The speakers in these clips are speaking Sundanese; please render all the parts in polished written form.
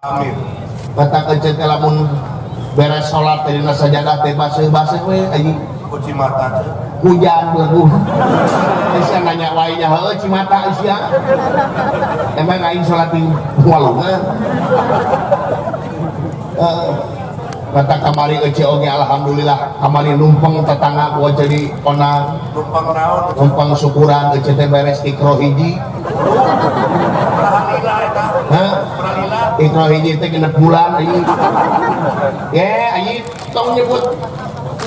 Amin. Kata kecil teh lamun beres salat teh dina sajadah teh baseuh-baseuh we anjing. Ku cimata teh. Hujan beleguh. Sia nanya wae nya heueuh cimata sia. Emang aing salat di walungan. Kata kamari ece oge alhamdulillah kamari numpang tetangga gua jadi onang. Numpang naon? Numpang syukuran ece teh beres ikro hiji. Pralila eta. Hah? Pralila. Ikro hiji teh genep bulan anjing. Ye anjing tong nyebut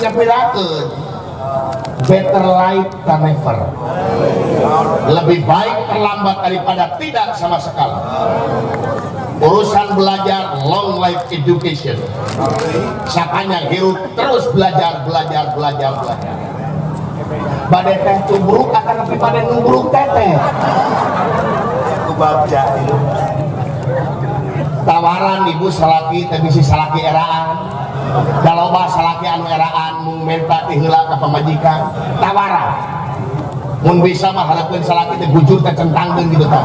nyapirakeun. Better late than never. Lebih baik terlambat daripada tidak sama sekali. Urusan belajar long life education. Sapanjang hirup terus belajar, belajar, belajar, belajar. Bade teh tubruk akan lebih bade nubruk teteh. Ku bagja hirup. Tawaran ibu salaki teh bisi salaki eraan. Da loba salaki anu eraan mung menta ti heula ka pamajikan. Tawaran. Mun bisa mah hareupeun salaki teh bujur teh centangkeun kitu tah.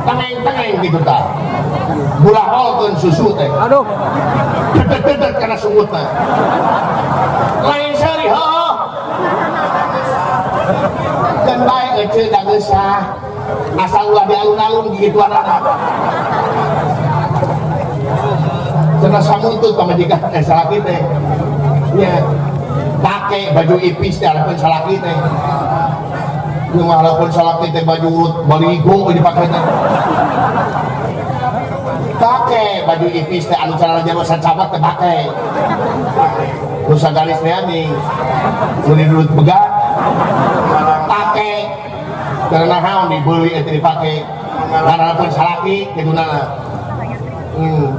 Tengeng-tengeng kitu tah. Bulaholkeun susu teh. Aduh. Dedet-dedet kana sungutna. Lain seuri heuh. Keun bae ece da geus sah. Asal ulah di alun-alun gigituan anak. Cenah samuntut pamajikan teh salaki teh. Nya pake baju ipis teh hareupeun salaki teh. Ieu mah hareupeun salaki teh baju urut baligo we dipake teh. Pake baju ipis teh anu celana jero sacabak teh pake. Nu sagaris teh anjing. Nu didurut begat. Pake. Karena naon dibeli eta dipake. Karena hareupeun salaki kitunana.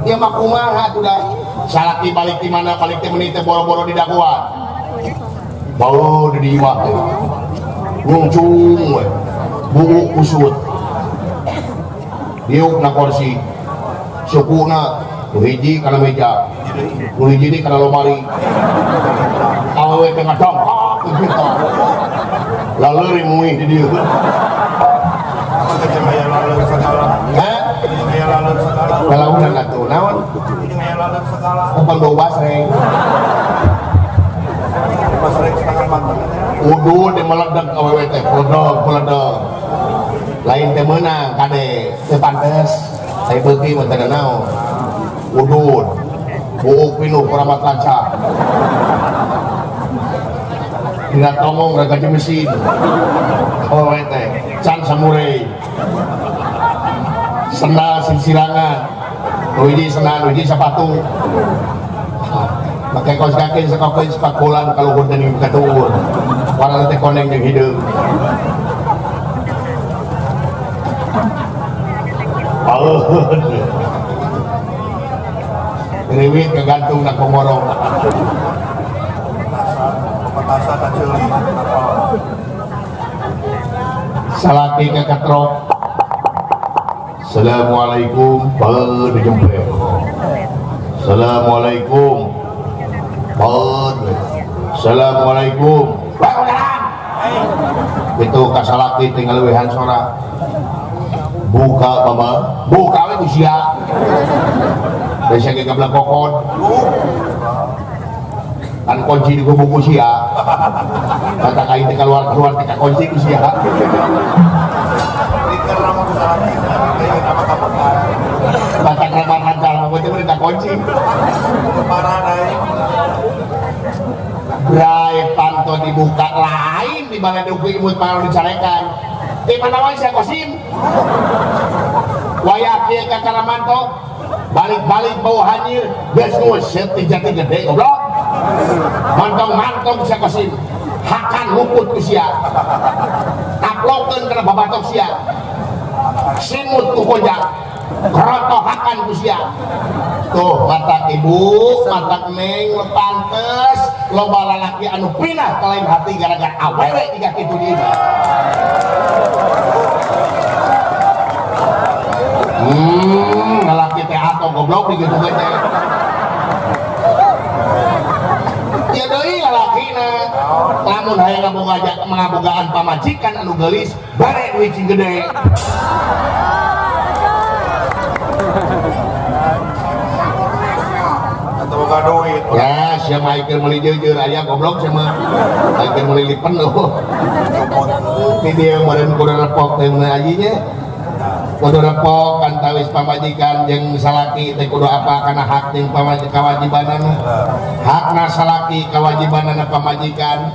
Ieu mah kumaha atuh da? Salaki balik di mana balik teh meuni teh boro-boro di daguan. Bau di imah teh. Nyungcung we. Buuk kusut. Diuk na kursi. Sukuna nu hiji kana meja. Nu hiji deui kana lomari. Awewe teh ngadongkok gitu. Laleuri muih di dieu. Hah? Lalaunan atuh naon? Kapan bau basreng? Udud di meledek awewe teh, peledek, peledek. Lain teh meunang kade, teu pantes. Ai beuki mah teu naon. Udud. Buuk pinuh kuramat lancar. Dina tongong raga mesin. Awewe teh can samurei. Sendal silsilangan. Nu hiji sendal, nu hiji sepatu. Make kaos kaki sakokeun sepakulan kaluhur dening katuhur. Warna teh koneng jeung hideung. Paeun. Riwit kegantung na komorong. Petasan aceuli apal. Salaki ka katrok. Assalamualaikum, paeun dijempet. Assalamualaikum. Paeun. Assalamualaikum. Waalaikumsalam. Itu ka salaki tinggal leuwihan sora. Buka mama, buka we ku sia. Da sia ge gablek kokon. Kan kunci di gubuk ku sia. Kata kain teh keluar-keluar teh kunci ku sia. Batak ramah hantar, apa itu mereka kunci. Brai panto dibuka lain di mana duku imut malah dicarekan. Di mana wae sia Kosim? Wayah kieu ka Karamanto, balik-balik bau hanyir, geus nguseut ti jati gede goblok. Mantong-mantong sia Kosim. Hakan luput ku sia. Taplokeun kana babatok sia. Simut ku kojak. Krotohakan ku sia. Tuh matak ibu, matak neng, pantes loba lalaki anu pindah ke lain hati gara-gara awewe jiga kitu di imah. Lalaki teh atau goblok di kitu teh. Ya deui lalakina. Lamun hayang ngabogaan pamajikan anu geulis, bare duit cing gede. Sia mah keur meuli jeujeur aya goblok sia mah. Aing meuli lipen eueuh. Copot. Di dia meureun kudu repok teh mun ajinya. Kudu repok antawis pamajikan jeung salaki teh kudu apa kana hak jeung pamajikan kawajibanana. Hakna salaki kawajibanana pamajikan.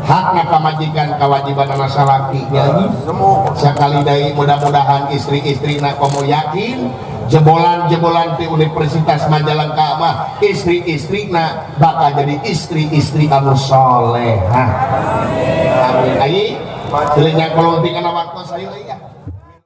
Hakna pamajikan kawajibanana salaki nya aji. Semu. Sekali deui mudah-mudahan istri-istrina komo yakin jebolan-jebolan di Universitas Majalengka mah istri-istrina bakal jadi istri-istri anu solehah. Amin. Ayi, teu nyangkolong kana waktu sayu ya.